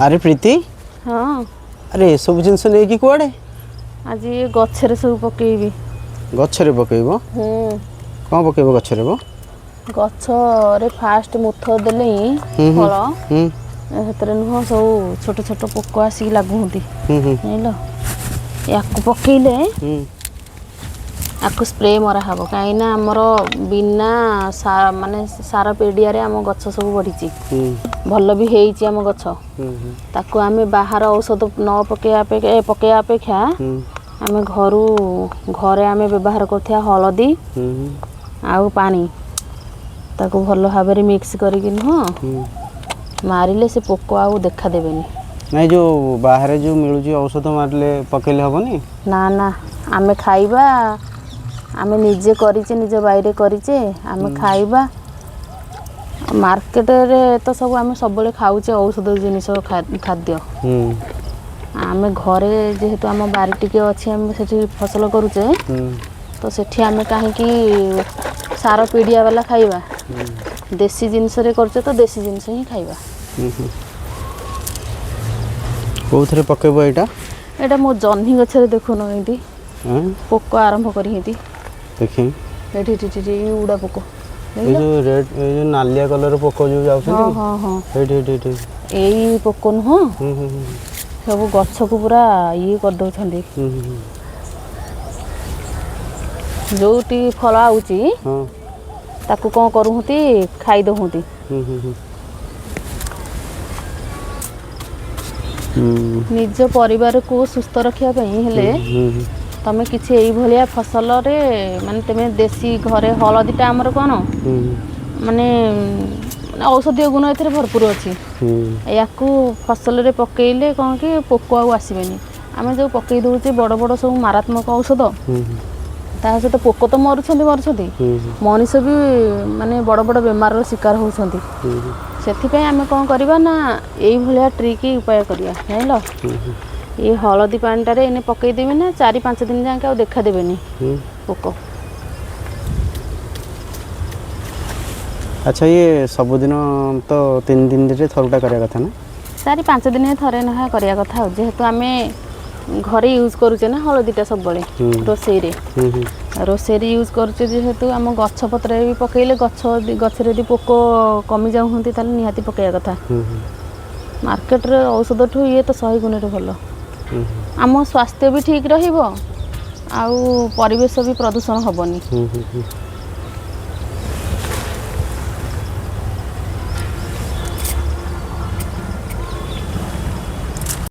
ଆରେ ପ୍ରୀତି। ହଁ। ଆରେ, ଏସବୁ ଜିନିଷ ନେଇକି କୁଆଡ଼େ? ଆଜି ଏ ଗଛରେ ସବୁ ପକେଇବି। ଗଛରେ ପକେଇବ? ହୁଁ। କ'ଣ ପକେଇବ ଗଛରେ ବ? ଗଛରେ ଫାଷ୍ଟ ମୁଥ ଦେଲେ ହିଁ ଫଳ ସେଥିରେ ନୁହଁ, ସବୁ ଛୋଟ ଛୋଟ ପୋକ ଆସିକି ଲାଗୁଛନ୍ତି। ହୁଁ ହୁଁ ଜାଣିଲ, ୟାକୁ ପକେଇଲେ ୟାକୁ ସ୍ପ୍ରେ ମରା ହେବ, କାହିଁକିନା ଆମର ବିନା ମାନେ ସାର ପିଡ଼ିଆରେ ଆମ ଗଛ ସବୁ ବଢ଼ିଛି। ଭଲ ବି ହେଇଛି ଆମ ଗଛ। ହୁଁ ହୁଁ ତାକୁ ଆମେ ବାହାର ଔଷଧ ନ ପକେଇବା ଅପେକ୍ଷା, ପକେଇବା ଅପେକ୍ଷା ଆମେ ଘରୁ ଘରେ ଆମେ ବ୍ୟବହାର କରୁଥିବା ହଳଦୀ ଆଉ ପାଣି, ତାକୁ ଭଲ ଭାବରେ ମିକ୍ସ କରିକି ନୁହଁ ମାରିଲେ ସେ ପୋକ ଆଉ ଦେଖା ଦେବେନି। ନାଇଁ, ଯେଉଁ ବାହାରେ ଯେଉଁ ମିଳୁଛି ଔଷଧ ମାରିଲେ, ପକେଇଲେ ହେବନି? ନା ନା, ଆମେ ଖାଇବା, ଆମେ ନିଜେ କରିଛେ, ନିଜ ବାଇରେ କରିଛେ, ଆମେ ଖାଇବା। ମାର୍କେଟରେ ତ ସବୁ ଆମେ ସବୁବେଳେ ଖାଉଛେ ଔଷଧ ଜିନିଷ ଖାଦ୍ୟ। ଆମେ ଘରେ ଯେହେତୁ ଆମ ବାରି ଟିକେ ଅଛି, ଆମେ ସେଠି ଫସଲ କରୁଛେ। ତ ସେଠି ଆମେ କାହିଁକି ସାର ପିଡ଼ିଆ ବାଲା ଖାଇବା? ଦେଶୀ ଜିନିଷରେ କରୁଛେ ତ ଦେଶୀ ଜିନିଷ ହିଁ ଖାଇବା। ହୁଁ ହୁଁ କୋଉଥିରେ ପକେଇବ ଏଇଟା? ଏଇଟା ମୋ ଜହ୍ନି ଗଛରେ ଦେଖୁନ, ଏମିତି ପୋକ ଆରମ୍ଭ କରିହେନ୍ତି। ଦେଖି। ଏଠି ଏଠି ଏଠି ଏଇ ଉଡ଼ା ପୋକ। ଏଇ ଦେଖିଲ? ଯେଉଁ ରେଡ୍, ଏଇ ଯେଉଁ ନାଲିଆ କଲର ପୋକ ଯେଉଁ ଯାଉଛନ୍ତି? ହଁ। ଏଇଠି ଏଇଠି ଏଇଠି। ଏଇ ପୋକ ନୁହଁ, ହୁଁ ହୁଁ ହୁଁ ସବୁ ଗଛକୁ ପୁରା ଇଏ କରିଦେଉଛନ୍ତି। ହୁଁ ହୁଁ ଯୋଉଠି ଫଳ ଆଉଛି, ତାକୁ କ'ଣ କରୁଛନ୍ତି, ଖାଇ ଦେଉଛନ୍ତି। ହୁଁ ହୁଁ ହୁଁ ହୁଁ ନିଜ ପରିବାରକୁ ସୁସ୍ଥ ରଖିବା ପାଇଁ ହେଲେ ହୁଁ ହୁଁ ତମେ କିଛି ଏଇଭଳିଆ ଫସଲରେ, ମାନେ ତମେ ଦେଶୀ ଘରେ ହଳଦୀଟା ଆମର କ'ଣ ମାନେ ମାନେ ଔଷଧୀୟ ଗୁଣ ଏଥିରେ ଭରପୁର ଅଛି। ୟାକୁ ଫସଲରେ ପକେଇଲେ କ'ଣ କି ପୋକ ଆଉ ଆସିବେନି। ଆମେ ଯେଉଁ ପକେଇ ଦେଉଛେ ବଡ଼ ବଡ଼ ସବୁ ମାରାତ୍ମକ ଔଷଧ, ତା ସହିତ ପୋକ ତ ମରୁଛନ୍ତି ମରୁଛନ୍ତି, ମଣିଷ ବି ମାନେ ବଡ଼ ବଡ଼ ବେମାରର ଶିକାର ହେଉଛନ୍ତି। ସେଥିପାଇଁ ଆମେ କ'ଣ କରିବା ନା ଏଇଭଳିଆ ଟ୍ରିକ୍ ଉପାୟ କରିବା, ଜାଣିଲ? ଏଇ ହଳଦୀ ପାଣିଟାରେ ଏନେ ପକେଇଦେବି ନା, 4-5 ଦିନ ଯାକେ ଆଉ ଦେଖା ଦେବେନି ପୋକ। ଆଚ୍ଛା, ଇଏ ସବୁଦିନ ତ 3 ଦିନରେ ଥରୁଟା କରିବା କଥା ନା? 4-5 ଦିନରେ ଥରେ ଲେଖା କରିବା କଥା। ଆଉ ଯେହେତୁ ଆମେ ଘରେ ୟୁଜ୍ କରୁଛେ ନା ହଳଦୀଟା ସବୁବେଳେ ରୋଷେଇରେ, ହୁଁ ହୁଁ ରୋଷେଇରେ ୟୁଜ୍ କରୁଛେ ଯେହେତୁ, ଆମ ଗଛ ପତ୍ରରେ ବି ପକେଇଲେ ଗଛ ଗଛରେ ଯଦି ପୋକ କମି ଯାଉଛନ୍ତି, ତାହେଲେ ନିହାତି ପକେଇବା କଥା। ହୁଁ ହୁଁ ମାର୍କେଟରେ ଔଷଧଠୁ ଇଏ ତ 100 ଗୁଣରେ ଭଲ। ହୁଁ ଆମ ସ୍ୱାସ୍ଥ୍ୟ ବି ଠିକ୍ ରହିବ ଆଉ ପରିବେଶ ବି ପ୍ରଦୂଷଣ ହେବନି। ହୁଁ ହୁଁ ହୁଁ